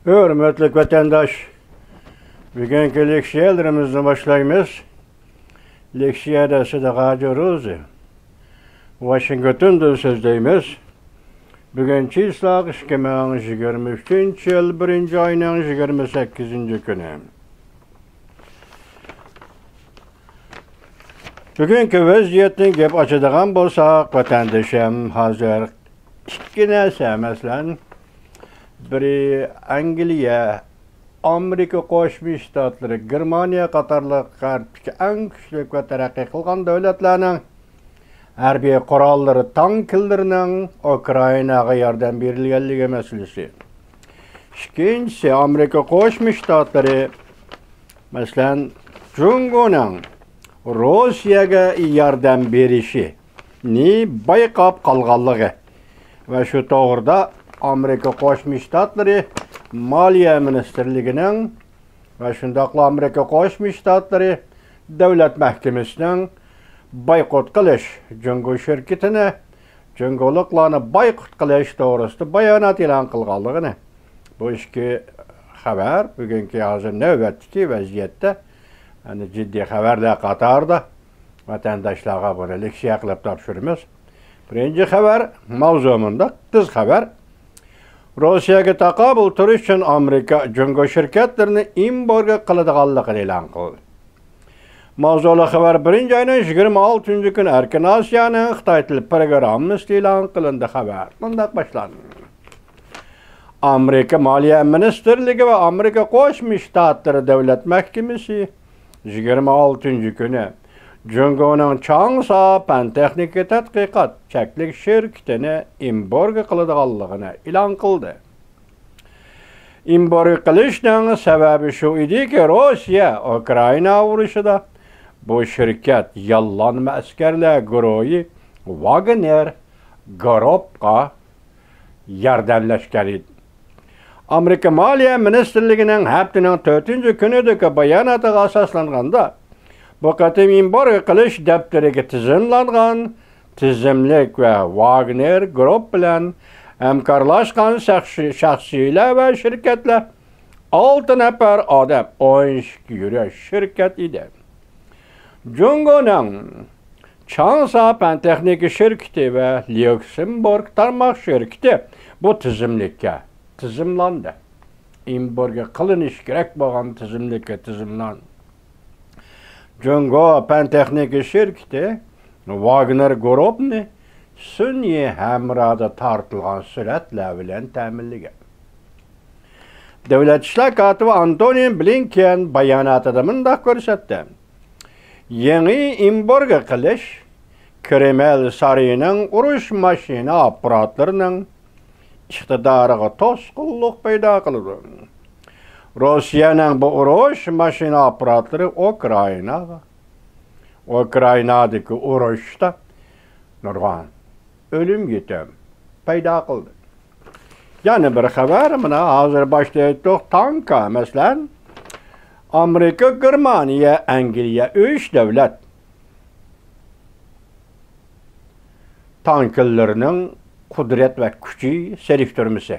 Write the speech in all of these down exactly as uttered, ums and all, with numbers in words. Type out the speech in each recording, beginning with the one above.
ھۆرمەتلىك ۋەتەنداش، بۈگۈنكى لېكسىيەلىرىمىزنى باشلايمىز. لېكسىيەدە سىدىق ھاجى روزى ۋاشىنگتوندىن سۆزلەيمىز. بۈگۈن چىسلاق ئىككى مىڭ يىگىرمە ئۈچىنچى يىل، بىرىنچى ئاينىڭ يىگىرمە سەككىزىنچى كۈنى. بۈگۈنكى ۋەزىيەتنى گەپ ئاچىدىغان بولساق، ۋەتەندىشىم، ھازىر ئىككى نەرسە، مەسىلەن، بىرى ئەنگلىيە، ئامېرىكا قوشما شتاتلىرى، گېرمانىيە قاتارلىق غەربتىكى ئەڭ كۈچلۈك ۋە تەرەققىي قىلغان دۆلەتلەرنىڭ ھەربىي قوراللىرى، تانكىلىرىنىڭ ئۇكرائىناغا ياردەم بېرىلگەنلىكى مەسىلىسى. ئىككىنچىسى، ئامېرىكا قوشما شتاتلىرى، مەسىلەن، جۇڭگونىڭ روسىيەگە ياردەم بېرىشىنى بايقاپ قالغانلىقى ۋە شۇ توغرىدا ئامېرىكا قوشما شتاتلىرى مالىيە مىنىستىرلىكىنىڭ ۋە شۇنداقلا ئامېرىكا قوشما شتاتلىرى دۆلەت مەھكىمىسىنىڭ بايقۇت قىلىش، جۇڭگو شىركىتىنى جۇڭگولۇقلارنى بايقۇت قىلىش توغرىسىدا بايانات ئېلان قىلغانلىقىنى، بۇ ئىككى خەۋەر بۈگۈنكى ھازىر نۆۋەتتىكى ۋەزىيەتتە، يەنى جىددىي خەۋەرلەر قاتارىدا ۋەتەنداشلارغا بۇنى لېكسىيە قىلىپ تاپشۇرىمىز. بىرىنچى خەۋەر، ماۋزۇ مۇنداق، تېز خەۋەر. روسىيەگە تاقابىل تۇرۇش ئۈچۈن ئامېرىكا جۇڭگو شىركەتلىرىنى ئېمبارگو قىلىدىغانلىقىنى ئېلان قىلدى. ماۋزۇلۇق خەۋەر بىرىنچى ئاينىڭ يىگىرمە ئالتىنچى كۈنى ئەركىن ئاسىيانىڭ خىتاي تىل پروگراممىسىدا ئېلان قىلىندى. خەۋەر مۇنداق باشلاندى. ئامېرىكا مالىيە مىنىستىرلىكى ۋە ئامېرىكا قوشما شتاتلىرى دۆلەت مەھكىمىسى يىگىرمە ئالتىنچى كۈنى جۇڭگونىڭ چاڭسا پەن تېخنىكا تەتقىقات چەكلىك شىركىتىنى ئېمبارگو قىلىدىغانلىقىنى ئېلان قىلدى. ئېمبارگو قىلىشنىڭ سەۋەبى شۇ ئىدىكى، روسىيە ئۇكرائىنا ئۇرۇشىدا بۇ شىركەت ياللانما ئەسكەرلەر گۇرۇھى ۋاگنېر گۇرۇپپىغا ياردەملەشكەن ئىدى. ئامېرىكا مالىيە مىنىستىرلىكىنىڭ ھەپتىنىڭ تۆتىنچى كۈنىدىكى باياناتىغا ئاساسلانغاندا، بۇ قېتىم ئېمبارگو قىلىش دەپتىرىگە تىزىملانغان تىزىملىك ۋە ۋاگنېر گۇرۇپ بىلەن ھەمكارلاشقان شەخسىي، شەخسىيلەر ۋە شىركەتلەر ئالتە نەپەر ئادەم، ئون ئىككى يۈرۈش شىركەت ئىدى. جۇڭگونىڭ چاڭسا پەن تېخنىكا شىركىتى ۋە ليۇكسېمبۇرگ تارماق شىركىتى بۇ تىزىملىككە تىزىملاندى. ئېمبارگو قىلىنىشى كېرەك بولغان تىزىملىككە تىزىملاندى. جۇڭگو پەن تېخنىكا شىركىتى ۋاگنېر گۇرۇپنى سۈنئىي ھەمرادا تارتىلغان سۈرەتلەر بىلەن تەمىنلىگەن. دۆلەت ئىشلار كاتىپى ئانتونى بلىنكېن باياناتىدا مۇنداق كۆرسەتتى: يېڭى ئېمبارگو قىلىش كرېمىل سارىيىنىڭ ئۇرۇش ماشىنا ئاپپاراتلىرىنىڭ ئىقتىدارىغا توسقۇنلۇق پەيدا قىلىدۇ. روسىيەنىڭ بۇ ئۇرۇش ماشىنا ئاپپاراتلىرى ئۇكرائىناغا، ئۇكرائىنادىكى ئۇرۇشتا نۇرغۇن ئۆلۈم يېتىم پەيدا قىلدى. يەنە بىر خەۋەر، مانا ھازىر باشتا ئېيتتۇق، تانكا، مەسىلەن، ئامېرىكا، گېرمانىيە، ئەنگلىيە، ئۈچ دۆلەت تانكىلىرىنىڭ قۇدرەت ۋە كۈچى سېلىشتۇرمىسى.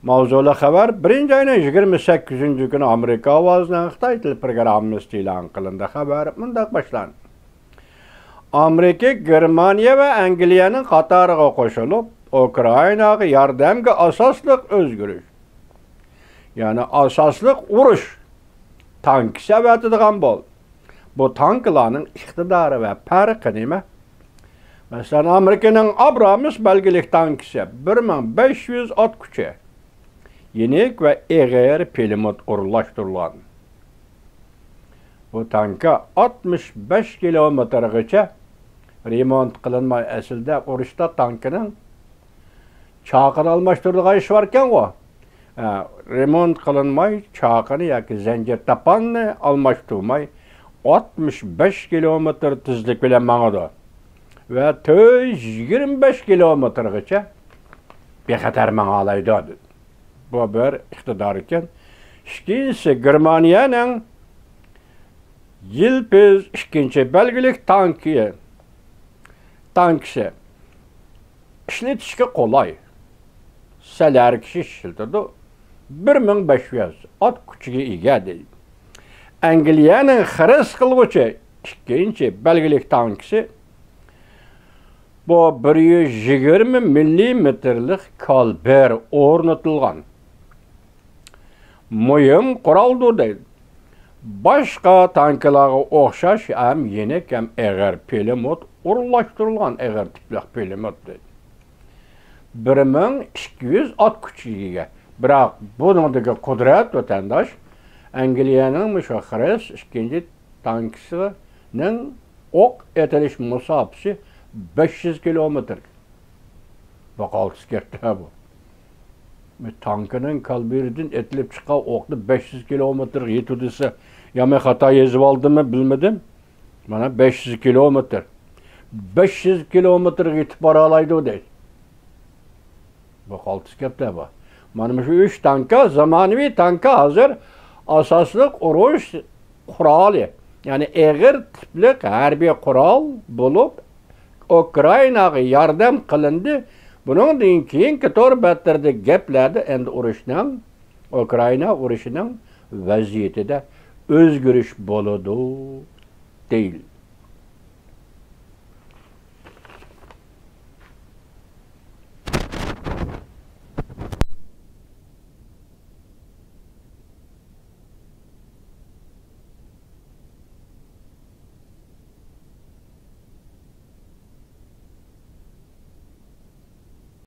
ماۋزۇلۇق خەۋەر بىرىنچى ئاينىڭ يىگىرمە سەككىزىنچى كۈنى ئامېرىكا ئاۋازىنىڭ خىتاي تىل پروگراممىسىدا ئېلان قىلىندى. خەۋەر مۇنداق باشلاندى: ئامېرىكا، گېرمانىيە ۋە ئەنگلىيەنىڭ قاتارىغا قوشۇلۇپ، ئۇكرائىناغا ياردەمگە ئاساسلىق ئۆزگىرىش، يەنى ئاساسلىق ئۇرۇش تانكىسى ئەۋەتىدىغان بولدى. بۇ تانكىلارنىڭ ئىقتىدارى ۋە پەرقى نېمە؟ مەسىلەن، ئامېرىكىنىڭ ئابرامس بەلگىلىك تانكىسى بىر مىڭ بەش يۈز ئات كۈچى، يېنىك ۋە ئېغىر پىلىموت ئورۇنلاشتۇرۇلغان. بۇ تانكا ئاتمىش بەش كىلومېتىرغىچە رېمونت قىلىنماي، ئەسلىدە ئۇرۇشتا تانكىنىڭ چاقىنى ئالماشتۇرىدىغان ئىش باركەنغۇ. ھە، رېمونت قىلىنماي، چاقىنى ياكى زەنجىر تاپاننى ئالماشتۇرماي، ئاتمىش بەش كىلومېتىر تېزلىك بىلەن ماڭىدۇ ۋە تۆت يۈز يىگىرمە بەش كىلومېتىرغىچە بىخەتەر ماڭالايدۇ. بۇ بىر ئىقتىدار ئىكەن. ئىككىنچىسى، گېرمانىيەنىڭ يىلپىز ئىككىنچى بەلگىلىك تانكى، تانكىسى. ئىشلىتىشكە قولاي. سەل ھەر كىشى ئىشلىتىدۇ. بىر مىڭ بەش يۈز ئات كۈچىگە ئىگە، دەيدۇ. ئەنگلىيەنىڭ خىرىس قىلغۇچى ئىككىنچى بەلگىلىك تانكىسى، بۇ بىر يۈز يىگىرمە مىللىمېتىرلىق كالبېر ئورنىتىلغان مۇھىم قورالدۇر، دەيدۇ. باشقا تانكىلارغا ئوخشاش ھەم يېنىك ھەم ئېغىر پىلىموت، ئورۇنلاشتۇرۇلغان ئېغىر تىپلىق پىلىموت، دەيدۇ. بىر مىڭ ئىككى يۈز ئات كۈچىگە ئىگە. بىراق بۇنىڭدىكى قۇدرەت، ۋەتەنداش، ئەنگلىيەنىڭ مۇشۇ خىرىس ئىككىنچى تانكىسىنىڭ ئوق ئېتىلىش مۇساپىسى بەش يۈز كىلومېتىر. بۇ قالتىس گەپتە بۇ. تانكىنىڭ كالبىرىدىن ئېتىلىپ چىققان ئوقنى بەش يۈز كىلومېتىرغا يېتىدۇ دېسە، يا مەن خاتا يېزىپ ئالدىممۇ بىلمىدىم. مانا بەش يۈز كىلومېتىر. بەش يۈز كىلومېتىرغا يېتىپ بارالايدۇ دەيدۇ. بۇ قالتىس گەپلەر بار. مانا مۇشۇ ئۈچ تانكا، زامانىۋى تانكا ھازىر ئاساسلىق ئۇرۇش قورالى، يەنى ئېغىر تىپلىق ھەربىي قورال بولۇپ، ئۇكرائىناغا ياردەم قىلىندى. بۇنىڭدىن كېيىنكى تور بەتلىرىدە گەپلەردە ئەمدى ئۇرۇشنىڭ، ئۇكرائىنا ئۇرۇشىنىڭ ۋەزىيىتىدە ئۆزگىرىش بولىدۇ، دېيىلدى.